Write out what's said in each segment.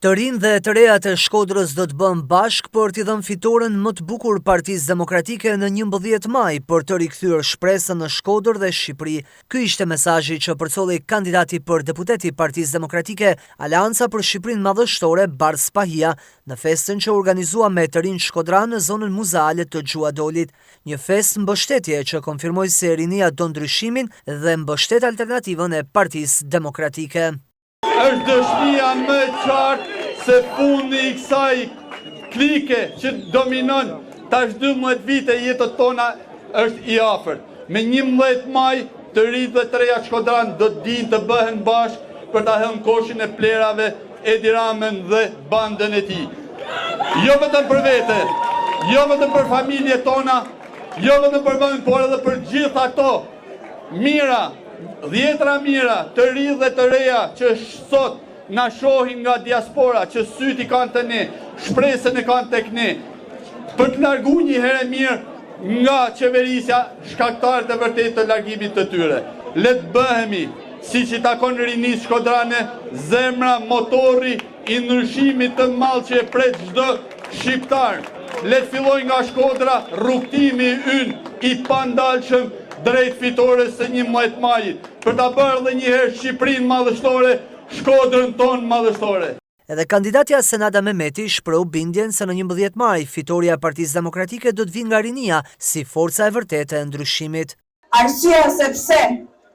Të rinjtë dhe të rejat e Shkodrës do të bëhen bashkë për t'i dhënë fitoren më të bukur Partisë Demokratike në 11 maj për të rikthyer shpresën në Shkodër dhe Shqipëri. Ky ishte mesazhi që përcolli kandidati për deputet i Partisë Demokratike, Aleanca për Shqipërinë Madhështore, Bardh Spahia, në festën që u organizua me të rinjtë shkodranë në zonën muzeale të Gjuhadolit. Një festë mbështetje që konfirmoi se rinia do ndryshimin dhe mbështet alternativën e Partisë Demokratike. Është dëshmia më e qartë se fundi i kësaj klike që dominon tash 12 vite jetët tona është i afërt. Me 11 maj të rinjtë dhe të rejat shkodranë do të dinë të bëhen bashkë për ta hedhë në koshin e plehrave Edi Ramën dhe bandën e tij. Jo vetëm për vete, jo vetëm për familjet tona, jo vetëm për vendin, por edhe për gjithë ato Mijëra, dhjetëra mijëra të rinj dhe të reja që sot na shohin nga diaspora, që sytë i kanë te ne, shpresën e kanë tek ne, për të largu një herë e mirë nga qeverisja shkaktarët e vërtetë të largimit të tyre. Le të bëhemi, siç i takon rinisë shkodrane, zemra, motori i ndryshimit të madh që e pret çdo shqiptar. Le të fillojë nga Shkodra rrugëtimi ynë i pandalshëm drejt fitores së 11 majit, për ta bërë edhe një herë Shqipërinë madhështore, Shkodrën tonë madhështore. Edhe kandidatja Senada Mehmeti shprehu bindjen se në 11 maj, fitorja e Partisë Demokratike do të vijë nga rinia si forca e vërtetë e ndryshimit. Arsyeja se pse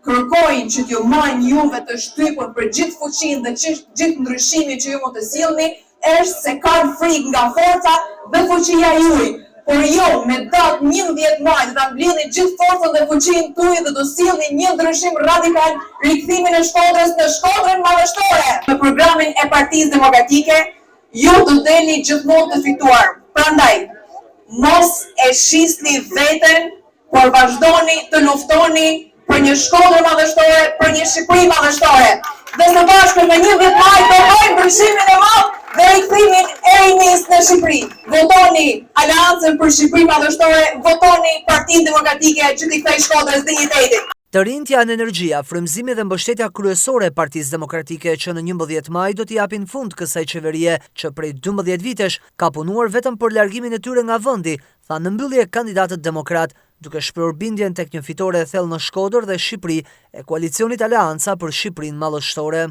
kërkojnë që t'ju majnë juve të shtypur për gjithë fuqinë dhe gjithë ndryshimin që ju mund të sillni, është se kanë frikë nga forca dhe fuqia juaj. Por ju, me datë 11 maj do ta mblidhni gjithë forcën dhe fuqinë tuaj dhe do sillni një ndryshim radikal, rikthimin e Shkodrës në Shkodrën madhështore! Me programin e Partisë Demokratike, ju do delni gjithmonë të fituar. Prandaj, mos e shisni veten por vazhdoni të luftoni për një Shkodër madhështore, për një Shqipëri madhështore. Dhe së bashku me 11 maj do bëjmë ndryshimin e madh dhe rikthimin e rinisë në Shqipëri. Votoni Aleancën për Shqipërinë Madhështore, votoni Partinë Demokratike që t'i kthejë Shkodrës dinjitetin. Të rinjtë janë energjia, frymëzimi dhe mbështetja kryesore e Partisë Demokratike që në 11 maj do t'i japin fund kësaj qeverie që prej 12 vitesh ka punuar vetëm për largimin e tyre nga vendi, thanë në mbyllje kandidatët demokratë, duke shprehur bindjen tek një fitore e thellë në Shkodër dhe Shqipëri e koalicionit Aleanca për Shqipërinë Madhështore.